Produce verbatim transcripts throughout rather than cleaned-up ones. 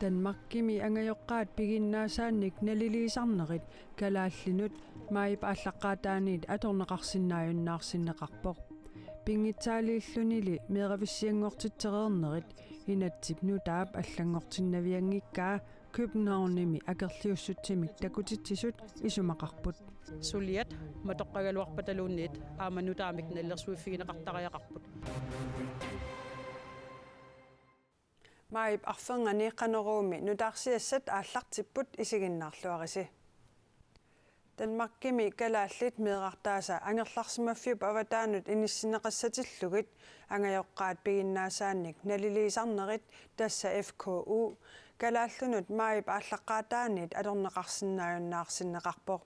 Danmarkimi angajoqqaat piginnaasaannik naliliisarnerit kalaallinut maajip aallaqqaataaniit atorneqarsinnaajunnaarsinneqarpoq. Pinngitsaaliillunili meeravissianngortitsereernerit inatsip nutaap allanngortinnavianngikkaa Københavnimi akerliussutsimik takutitsisut isumaqarput. Suliat matoqqagaluarpataluunniit aamma nutaamik nalilersuiffigineqartariaqarput. Maajip arfernganni Qanoruumi nutaarsiassat aallartipput, isiginnaarluarisi. Danmarkimi kalaallit meerartaasa angerlarsimaffiup avataanut inissinneqassatillugit angajoqqaat piginnaasaannik naliliisarnerit, tassa F K U, kalaallinut maajip aallaqqaataaniit atorneqarsinnaajunnaarsinneqarpoq.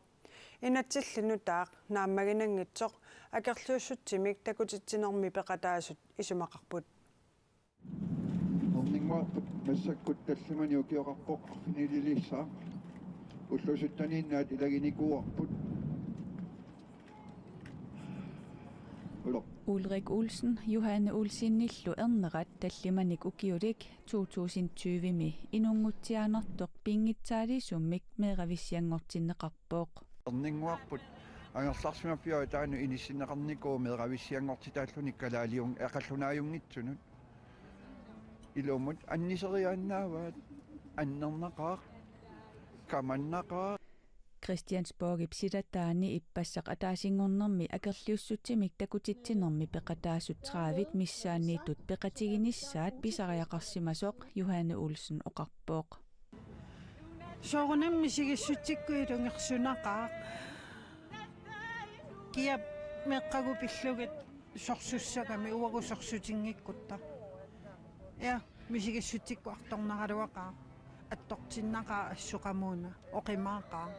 Inatsilli nutaaq naammaginanngitsoq akerliussutsimik takutitsinermi peqataasut isumaqarput. Erninnguarput massakkut tallimanik ukioqarpoq finaliliissaaq. Ulluusuttaniinnaat ilaginikuuarput. Uloq. Ulrik Olsen, Johanne Olsenillu ernerat tallimanik ukiulik to tusind tyve-mi inunngutsiaannartoq pinngitsaaliissummik meeravissianngortinneqarpoq. Erninnguarput angerlarsimaffiup avataanut inissinneqarnikuuvoq meeravissianngortitaalluni kalaaliun-, qallunaajunngitsunut. Ilumut anniseriaannaavaat, annernaqaaq, kamannaqaaq. Christiansborgip silataani ippassaq ataasinngornermi akerliussutsimik takutitsinermi peqataasut tredive missaanniittut peqatiginissaat pisariaqarsimasoq Johanne Olsen oqarpoq. Soorunami misigissutsikkut ilungersunaqaaq. Kiap meeqqagut pillugit sorsussagami uagut sorsutinngikkutta. Ja, misigissutsikkut artornaraluaqaaq. Attortinnaqaaq, assut qamuuna, oqimaaqaaq.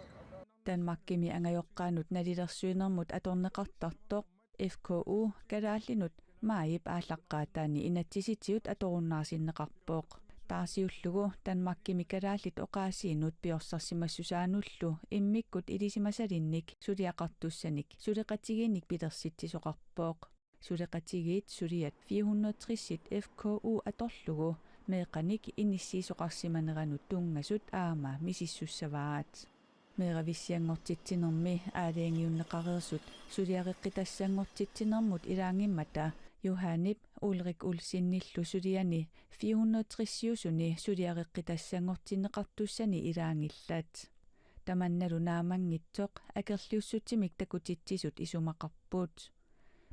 Danmarkimi angajoqqaanut nalilersuinermut atorneqartartoq F K U kalaallinut maajip aallaqqaataani inatsisitigut atorunnaarsinneqarpoq. Taarsiullugu Danmarkimi kalaallit oqaasiinut piorsarsimassusaanullu immikkut ilisimasalinnik suliaqartussanik suleqatigiinnik pilersitsisoqarpoq. Suleqatigiit suliat fire hundrede tres F K U atorlugu meeqqanik inissiisoqarsimaneranut tunngasut aamma misissussavaat. Meeravissianngortitsinermi aalajangiunneqareersut suliareqqitassanngortitsinermut ilaanngimmata Johannep Ulrik Olsenillu suliani fire hundrede tres-iusuni suliareqqitassanngortinneqartussani ilaanngillat. Tamannalu naammanngitsoq akerliussutsimik takutitsisut isumaqarput.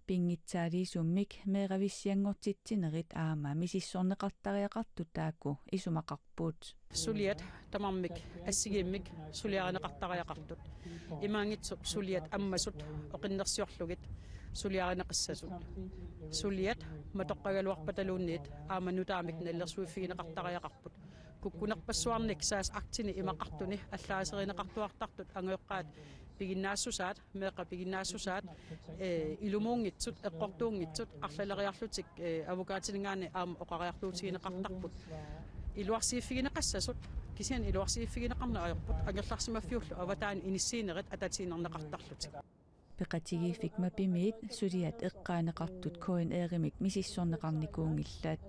Pinngitsaaliissummik meeravissianngortitsinerit aamma misissorneqartariaqartut taakku isumaqarput. Suliat tamarmik assigiimmik suliarineqartariaqartut. Imaanngitsoq suliat ammasut oqinnersiorlugit suliarineqassasut. Suliat matoqqagaluarpataluunniit aamma nutaamik nalilersuiffigineqartariaqarput. Kukkunerpassuarnik saas aktini imaqartuni allaaserineqartuartartut angajoqqaat piginnaassusaat, meeqqat piginnaassusaat, eh, ilumuunngitsut, eqqortuunngitsut, arlaleriarlutik, eh, advokatininngaanniit aamma oqariartuutigineqartarput. Iluarsiiffigineqassasut, kisianni iluarsiiffigineqarneq ajorput, angerlarsimaffiullu avataanut inissiinerit atatiinnarneqartarlutik. Peqatigiiffik MAP-imiit suliat eqqaaneqartut K N R-imit misissorneqarnikuunngillat.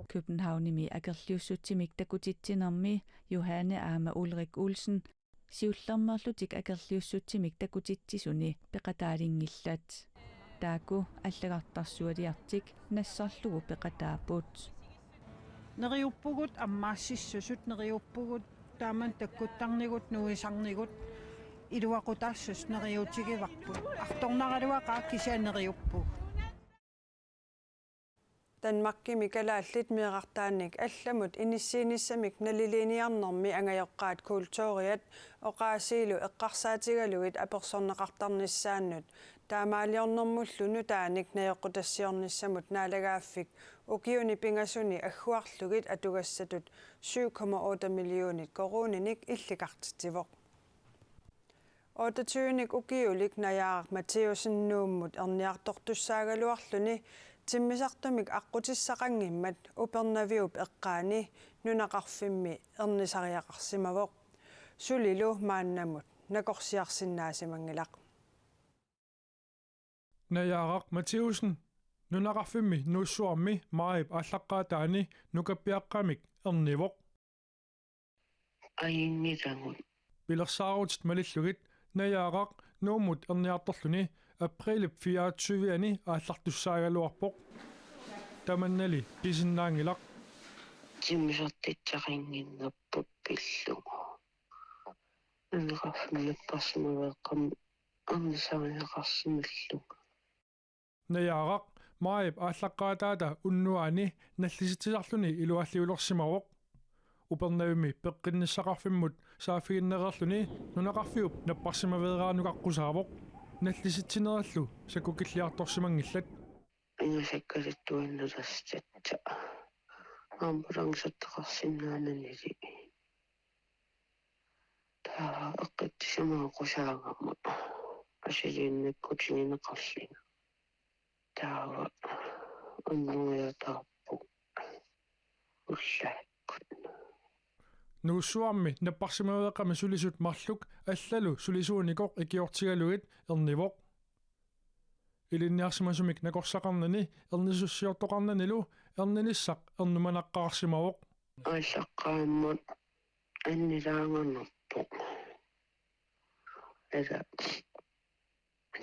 Københavnimi akerliussutsimik takutitsinermi Johanne aamma Ulrik Olsen siullermeerlutik akerliussutsimik takutitsisuni peqataalinngillat. Taakku allagartarsualiartik nassarlugu peqataapput. Neriuppugut ammaassissasut, neriuppugut taamani takkuttarnigut, nuisarnigut, iluaqutaassasut neriuutigivarput. Artornaraluaqaaq, kisianni neriuppugut. Danmarkimi kalaallit meerartaannik allamut inissiinissamik naliliiniarnermi angajoqqaat kulturiat oqaasiilu eqqarsaatigalugit apersorneqartarnissaannut taamaaliornermullu nutaanik najoqqutassiornissamut naalagaaffik ukiuni pingasuni agguarlugit atugassatut syv komma otte millionit koruuninik illikartitsivoq. Otteogtyvenik ukiulik Najaaraq Mathæussen Nuummut erniartortussaagaluarluni timmisartumik aqqutissaqanngimmat Upernaviup eqqaani nunaqarfimmi ernisariaqarsimavoq. Sulilu maannamut nakorsiarsinnaasimanngilaq. Najaaraq Mathæussen nunaqarfimmi Nuussuarmi maajip aallaqqaataani nukappiaqqamik ernivoq. ajunngilagut. Pilersaarutit malillugit Najaaraq Nuummut erniartorluni aprilip fireogtyve-ani aallartussaagaluarpoq. Tamannali pisinnaanngilaq. Timmisartitsaqannginnerput pillugu. Nunaqarfimmi napparsimaveeqqamik ernisariaqarsimallunga. Najaaraq maajip aallaqqaataata unnuaani nallisitsisarluni ilualliulersimavoq. Upernavimmi peqqinnissaqarfimmut saaffiginnereerluni nunaqarfiup napparsimaveeraanukaqqussaavoq. Nallisitsinerillu sakkukilliartorsimanngillat. Ingasakkaluttuinnartartitsa. Ambulanceertaqarsinnaananili. Taava eqqissisimaqqusaagama asiliinnakkutigineqarlunga. Taava annerujataarpoq ullaakkut. Nuussuarmi napparsimaveeqqami sulisut marluk allalu sulisuunikoq ikiortigalugit ernivoq. Ilinniarsimasumik nakorsaqarnani ernisussiortoqarnanilu erninissaq ernumanaqqaarsimavoq. Aallaqqaammut annilaanganerpoq. Ila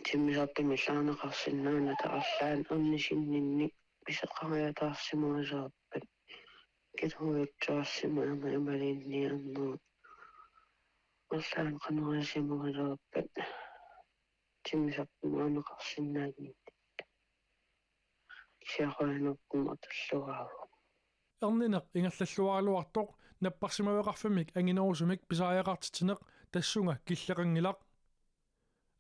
timmisartumik allaarneqarsinnaanata arlaannik ernisinninnik pisoqariataarsimagaluarpat. Kitaujutsaarsimagama imaluunniit arlaannik qanoq ilisimagaluarpat. Timmisartumaarneqarsinnaanngillat. Kisianni atorlugaavoq. Ernineq ingerlalluaraluartoq napparsimaveqarfimmik anginerusumik pisariaqartitsineq tassunga killeqanngilaq.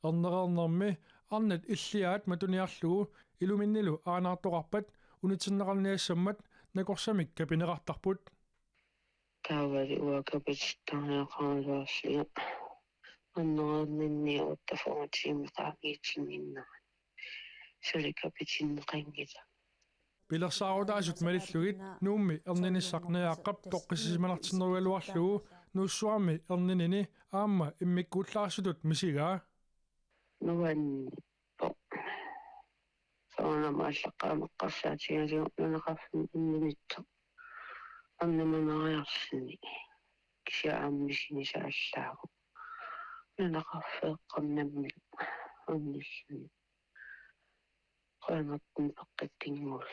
Ernereernermi arnat illiaat matuniarlugu iluminnilu aanaartoqarpat unitsinneqarniassammat nakorsamik kapineqartarput. Taavali uanga kapitittariaqaraluarlunga annererninni uattaffiga tiimi qaangiitinnginnera. Suli kapitinneqanngilanga. Pilersaarutaasut malillugit Nuummi erninissaq Najaaqqap toqqissisimanartinnerugaluarlugu Nuussuarmi erninini aamma immikkuullaarsutut misigaa. Nuann- Soorunami aallaqqaammut eqqarsaatigalugu nunaqarfimmi erninissaq ernumanariarluni. Kisianni aamma misigisaallaavoq. Nunaqarfeeqqami nammineq ernilluni. Qujanartumik peqqitsinngooq.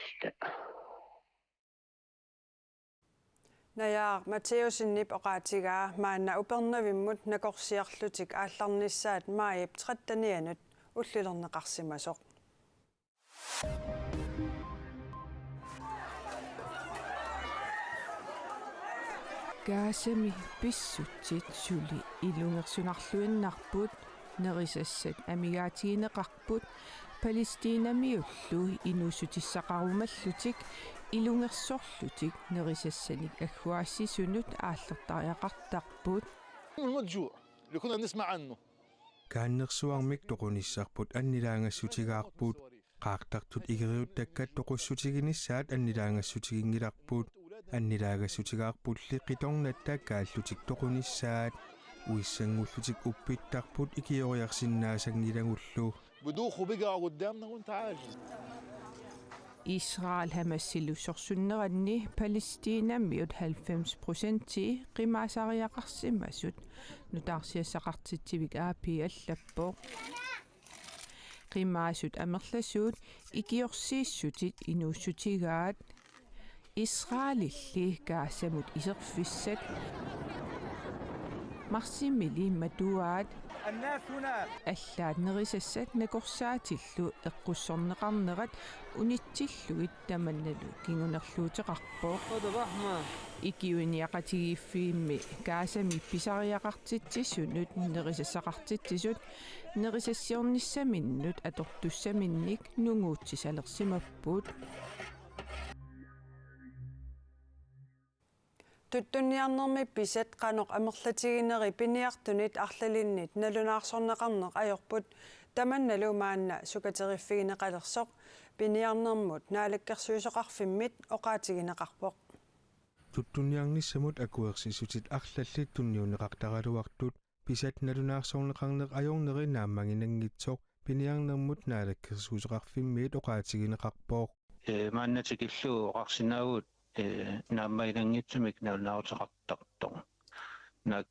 Najaaraq Matthæussenip oqaatigaa maanna Upernavimmut nakorsiarlutik aallarnissaat maajip trettenianut ullulerneqarsimasoq. Gazami pissutsit suli ilungersunarluinnarput, nerisassat amigaatigineqarput, Palæstinamiullu inuussutissaqarumallutik ilungersorlutik nerisassanik agguaassisunut aallertariaqartarput. الموت جوع اللي كنا نسمع عنه. Kaannersuarmik toqunissarput annilaagassuteqarput. Qaartartut igeriuttakkat toqussutiginissaat annilaagassuteqanngilarput. Annilaagassuteqarpulli qitornatta kaallutik toqunissaat. Uissanngullutik uppittarput ikioriarsinnaassanngilagullu. بدوخ وبيقع قدامنا وانت عاجز. Israel Hamasillu sorsunneranni Palæstinamiut halvfems procentii qimaasariaqarsimasut nutaarsiassaqartitsivik A P allappoq. Qimaasut amerlasuut ikiorsiissutit inuussutigaat. Israelilli Gazamut iserfissat. Marsimili matuaat. Allaat nerisassat nakorsaatillu eqqussorneqarnerat unitsillugit tamannalu kingunerluuteqarpoq. Ikiuiniaqatigiiffimmi Gazami pisariaqartitsisunut nerisassaqartitsisut nerisassiornissaminnut atortussaminnik nunguutsisalersimapput. Tuttunniarnermi pisat qanoq amerlatigineri piniartunit arlalinnit nalunaarsorneqarneq ajorput tamannalu maanna sukateriffigineqalersoq piniarnermut naalakkersuisoqarfimmit oqaatigineqarpoq. Tuttunniarnissamut akuersissutit arlallit tunniunneqartaraluartut pisat nalunaarsorneqarneq ajorneri naammaginanngitsoq piniarnermut naalakkersuisoqarfimmiit oqaatigineqarpoq. Ee, maanna tikillugu oqarsinnaavugut, ee, naammaginanngitsumik nalunaaruteqartartoq. naak,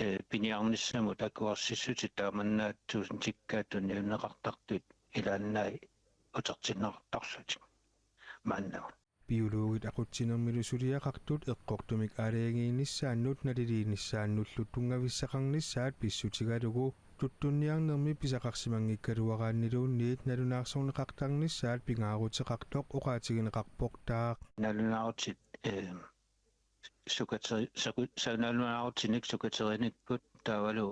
eh, piniarnissamut akuersissutit taamannaat tuusintikkaat tunniunneqartartut ilaannaat utertinneqartarlutik maannakkut. Biologit aqutsinermilu suliaqartut eqqortumik aalajangiinissaannut naliliinissaannullu tunngavissaqarnissaat pissutigalugu tuttunniarnermi pisaqarsimanngikkaluaraanniluunniit nalunaarsorneqartarnissaat pingaaruteqartoq oqaatigineqarportaaq. Nalunaarutit, eh, sukateri-, saku-, sa-, nalunaarutinik sukaterinikkut taavalu,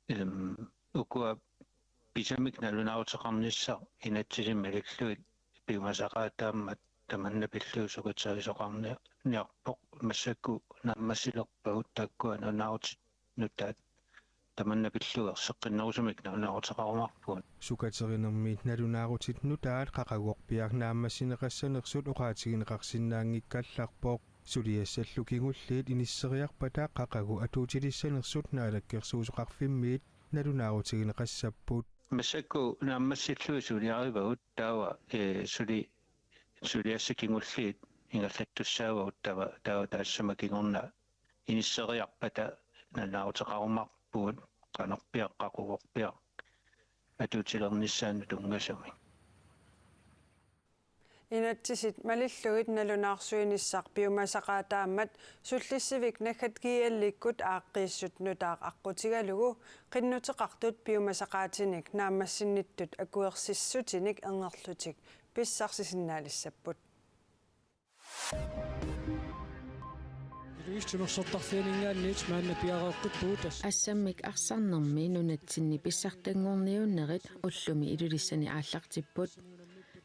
em, ukua pisamik nalunaaruteqarnissaq inatsisimi malillugit piumasaqaataammat tamanna pillugu sukaterisoqarni-, niarpoq. Massakkut naammassilerpagut taakkua nalunaarutit nutaat tamanna pillugu erseqqinnerusumik nalunaaruteqarumaarpugut. Sukaterinermi nalunaarutit nutaat qaqugupiaq naammassineqassanersut oqaatigineqarsinnaanngikkallarpoq. Suliassallu kingulliit inisseriarpata qaqugu atuutilissanersut Naalakkersuisoqarfimmiit nalunaarutigineqassapput. Massakkut naammassillugit suliarivagut taava, eh, suli-, suliassat kingulliit ingerlattussaavagut taava, taava taassuma kingorna inisseriarpata nalunaaruteqarumaarpugut qanorpiaq qaqugupiaq atuutilernissaanut tunngasumik. Inatsisit malillugit nalunaarsuinissaq piumasaqaataammat Sullissivik Naggat G L-ikkut aaqqiissut nutaaq aqqutigalugu qinnuteqartut piumasaqaatinik naammassinnittut akuersissutinik ingerlutik pissarsisinnaalissapput. Ilulissat timersortarfianinngaanniit maanna piareeqqippugut tassa. Assammik arsarnermi nunatsinni pissartanngorniunnerit ullumi Ilulissani aallartipput.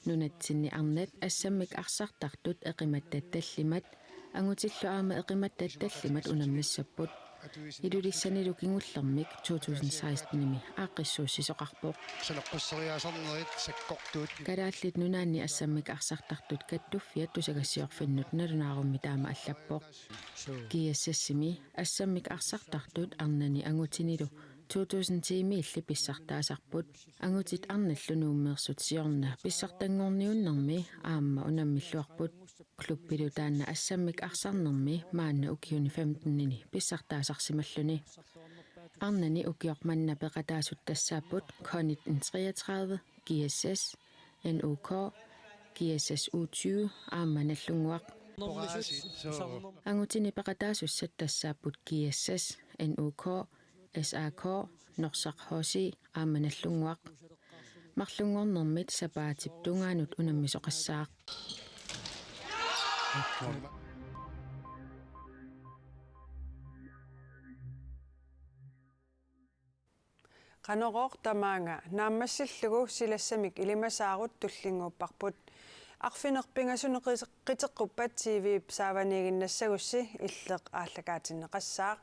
Nunatsinni arnat assammik arsartartut eqimattat tallimat, angutillu aamma eqimattat tallimat unammissapput. Ilulissanilu kingullermik to tusind seksten-imi aaqqissuussisoqarpoq. Saleqqusseriaasarnerit sakkortuut. Kalaallit Nunaanni assammik arsartartut kattuffiat tusagassiorfinnut nalunaarummi taama allappoq. G S S-imi assammik arsartartut arnani angutinilu to tusind ti-miilli pissartaasarput. Angutit arnallu Nuummeersut siorna pissartanngorniunnermi aamma unammilluarput. Klubbilu taanna assammik arsarnermi maanna ukiuni femten-ini pissartaasarsimalluni. Arnani ukioq manna peqataasut tassaapput K nitten treogtredive, G S S, N O K, G S S U tyve aamma Nagdlunguaq. Angutini peqataasussat tassaapput G S S, N O K, S A K, Norsaq H C aamma Nagdlunguaq. Marlunngornermit sapaatip tungaanut unammisoqassaaq. Qanorooq tamaanga naammassillugu silassamik ilimasaarut tullinnguupparput. Arfineq-pingasunut qi-, qiteqquppat T V-p saavaniiginnassagussi Illeq aallakaatinneqassaaq.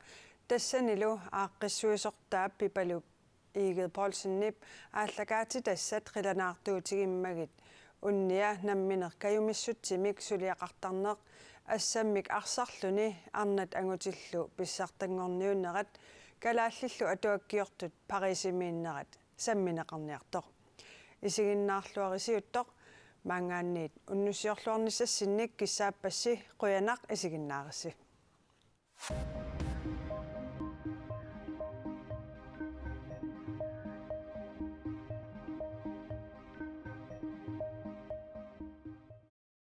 Tassanilu aaqqissuisortaap Pipaluk Egede Poulsenip aallakaatitassat qilanaartuutigimmagit unnia nammineq kajumissutsimik suliaqartarneq assammik arsarluni arnat angutillu pissartanngorniunnerat kalaallillu atuakkiortut Parisimiinnerat sammineqarniartoq. Isiginnaarluarisiuttoq maanngaanniit unnussiorluarnissassinnik kissaappassi qujanaq isiginnaarissi.